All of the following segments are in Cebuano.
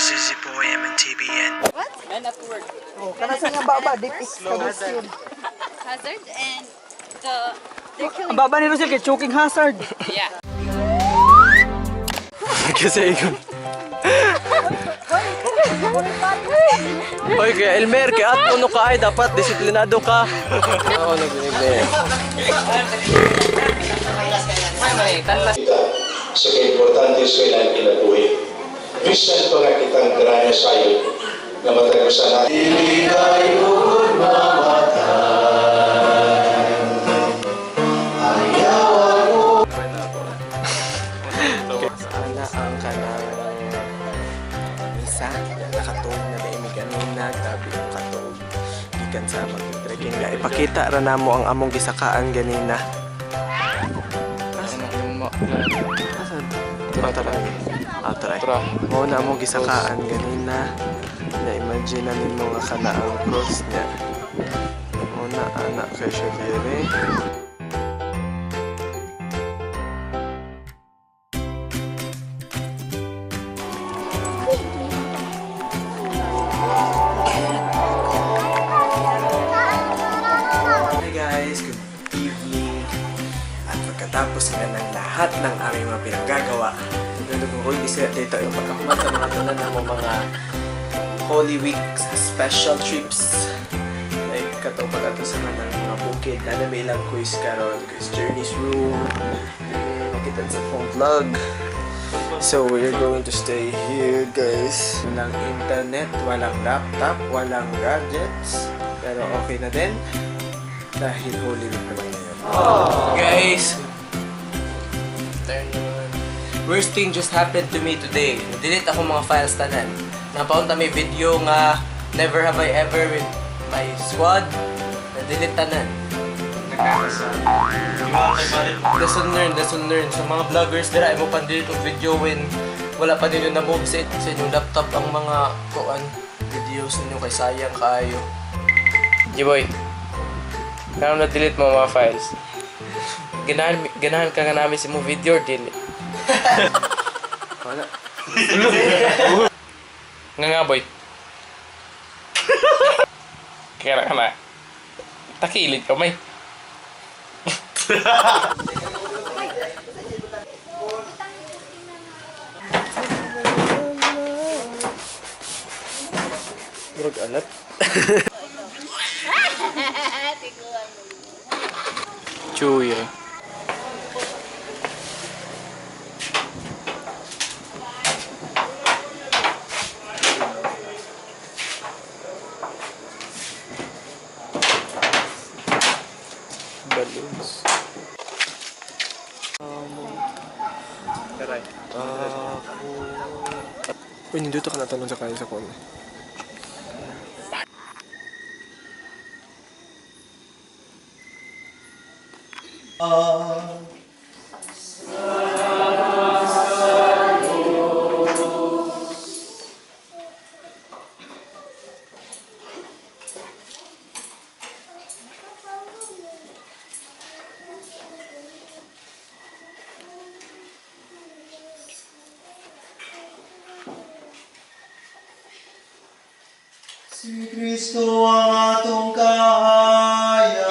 This is your boy MNTBN. Oh, kana sa nga baba, deep is yun. Hazard and they're killing. Ang baba ni Rosel kay choking hazard. Kasi ikaw. Hoy, kaya Elmer, kaya at ano ka ay dapat disiplinado ka. Oo, nagdinig na yan. Kita sa kaimportante sa ilang kinabuhi. Bisan pa nga kitang grano sayo nga matag usa na. Dili tayo mamatay. Ayaw ako. Ana ang kanang misa, nakatuog na dahil ganina, grabe yung katuog. Gikan sa mag-trekking nga. Ipakita ra namo ang among gisakaan ganina. Asan? Ah, tara. Ah, tara. Mao na among gisakaan ganina. Na-imagine na nimo nga kana ang cross niya. Mao na anak kay siya diri. Hi guys, good evening. At pagkatapos nga ng lahat ng aming mga pinagagawa, nandun ko ko isa dito yung pagkakuman sa mga tanan ng mga Holy Week special trips. Like katong pag-ato sa mga ng mga bukid, na may ilang quiz karon, quiz Journey's Room, eh, makita sa phone vlog. So we're going to stay here, guys. Walang internet, walang laptop, walang gadgets. Pero okay na din dahil Holy Week naman ngayon. Guys, turn on. Worst thing just happened to me today. Na-delete ako mga files tanan. Napaunta may video nga never have I ever with my squad. Na-delete tanan. Lesson learned, lesson learned. Sa mga vloggers dira, mo pan-delete og video when wala pa ninyo na-move sa inyong laptop ang mga kuan videos ninyo kay sayang kaayo. Jiboy, kaya na-delete mo mga files. Ganahan, ganahan ka nga namin si mo video or dili? Wala. Nga nga, boy. Kaya ka na. Takilid ka, may. Murag alat. Chewy eh. Balloons. Uy, nandito ka natanong sa kanya sa kone. Si Kristo ang atong kahayag.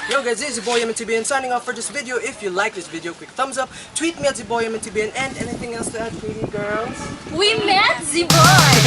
Yo guys, this is your boy MNTBN signing off for this video. If you like this video, quick thumbs up. Tweet me at ZBoyMNTBN and anything else to add, pretty girls? We met the boy.